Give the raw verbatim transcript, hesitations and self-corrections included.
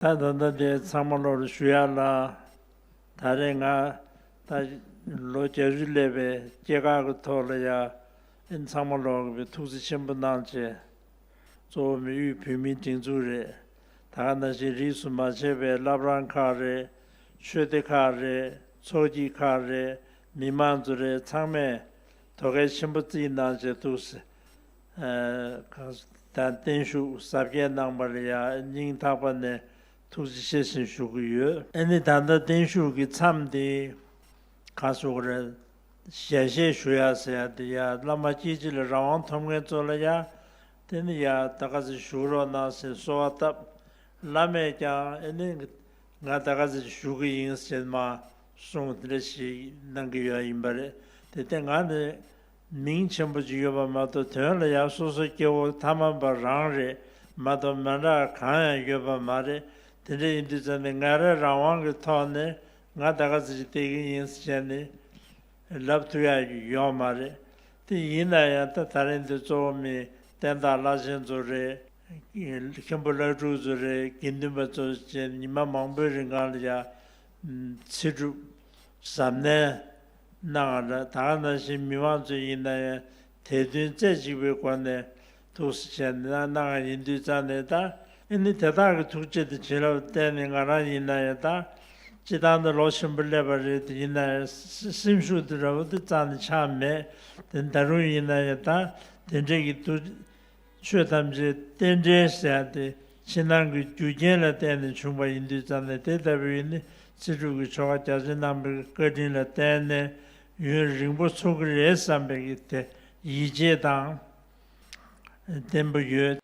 ད་ད་ལྟ་དེ་ཚང་མ་ལོར་ཞུ་ཡ་ལ། ད་རེས་ང་ད་ལོ་བརྒྱད་ཅུ་སླེབས་པའི་སྐྱེས་སྐར་གྱི་ཐོག་ལ་ཡ། ཨེ་ཚང་མ་ལོར་གྱི་ཐུགས་རྗེ་ཆེན་པོ་གནང་བྱས། གཙོ་བོ་མི་དབུས་བོད་མིའི་སྒྲིག་འཛུགས་རེད། ད་ག་ནང་བཞིན་རིས་སུ་མ་ཆད་པའི་བླ་བྲང་ཁག་རེད། ཆོས་སྡེ་ཁག་རེད། ཚོགས་སྐྱིད་ཁག་རེད། མི་མང་ཚོ་རེད། ཚང་མས་དོ་གལ་ཆེན་པོ་བརྩིས་གནང་བྱས་འདུག་ཟེར། ཨ་ག་ད་བརྟན་བཞུགས་གཟབ་རྒྱས་གནང་བར་ཡ་སྙིང་ཐག་པ་ནས་ཐུགས་རྗེ་ཆེ་ཞེས་ཞུ་གི་ཡོད། ཨ་ནི་ད་ལྟ་བརྟན་བཞུགས་ཀྱི་མཚམས་དེ་ག་སོགས་རེད། ཞལ་བཞེས་ཞུ་ཡ་ཟེར་ཡ་དེ་ཡ་བླ་མ་སྐྱེས་ཆེན་ལ་རང་དབང་ཐོབ་མཁན་ཚོ་ལ་ཡ། དེ་ནི་ཡ་ད་ག་ཚོད་བཞུགས་རོགས་གནང་ཟེར་གསོལ་བ་བཏབ། བླ་མས་ཀྱང་ཨེ་ནི་ང་ད་ག་ཚོད་བཞུགས་ཀྱི་ཡིན་ཟེར་མ་གསུངས་དེ་འདྲ་ཞིག་གནང་གི་ཡོད་ཡིན་པ་རེད། དེ་ལྟས་ང་ནི་མིང་ཆེན་པོ་ཅིག་ཡོད་པ་མ་གཏོགས་དོན་ལ་ཡ་སོ་སོ་སྐྱེ་བོ་ཐ་མལ་པ་རང་རེད་མ་གཏོགས་མི་འདྲ་གང་ཡང་ཡོད་པ་མ་རེད། དེ་འདྲ་ཡིན་དུས་ཙམ་ནས་ང་རའི་རང་དབང་གི་ཐོག་ནས་ང་ད་ག་ཚོད་ཅིག་བསྡད་ཀྱི་ཡིན་ཟེར་ནས། ལབ་ཐུབ་ཡ་ཡོད་མ་རེད། དེ་ཡིན་ན་ཡང་ད་ད་རིང་འདི་གཙོ་བོ་མི་བསྟན་བདག་བླ་ཆེན་ཚོ་རེད། མཁན་པོ་བླ་སྤྲུལ་ཚོ་རེད། དགེ་འདུན་པ་ཚོ་བཅས་ཉི་མ་མང་པོའི་རིང་གང་ལ་ཡ་ཚེ་སྒྲུབ་གཟབ་ནན་གནང་བ་ལ། ད་ག་ནང་བཞིན་མི་མང་ཚོ་ཡིན་ན་ཡང་དད་འདུན་རྩེ་གཅིག་པའི་སྒོ་ནས་ཐུགས་སུ་བྱས་ནས་གནང་བ་ཡིན་དུས་ཙང་ནས། ད་ཨེ་ནི་དེ་དག་གི་ཐུགས་རྗེ་དེ་བྱིན་རླབས་བརྟེན་ནས་ང་རང་ཡིན་ན་ཡང་ད་སྤྱི་བཏང་ད་ལོ་ཆེན་པོ་སླེབས་པ་རེད། དེ་ཡིན་ན་ཡང་སེམས་ཤུགས་དེ་འདྲ་བོ་དེ་རྩ་ནས་ཆག་མེད། དེ་ད་རུང་ཡིན་ན་ཡང་ད་དེ་འདྲའི་གི་ཐུགས། ཆོས་ཐམས་ཅད་རྟེན་འབྲེལ་ཟེར་ཡ་དེ་ཕྱི་ནང་གི་རྒྱུ་རྐྱེན་ལ་བརྟེན་ནས་བྱུང་བ་ཡིན་དུས་ཙང་ནས། དེ་ལྟ་བུའི་ནི་ཚེ་སྒྲུབ་ཀྱི་ཆོ་ག་རྒྱ་ཆེན་གནང་བའི་བཀའ་དྲིན་ལ་བརྟེན་ནས་ཡུན་རིང་པོ་འཚོ་གི་རེད་བསམ་པའི་གི་དེ་ཡིད་ཆེས་དང་བརྟན་པོ་ཡོད།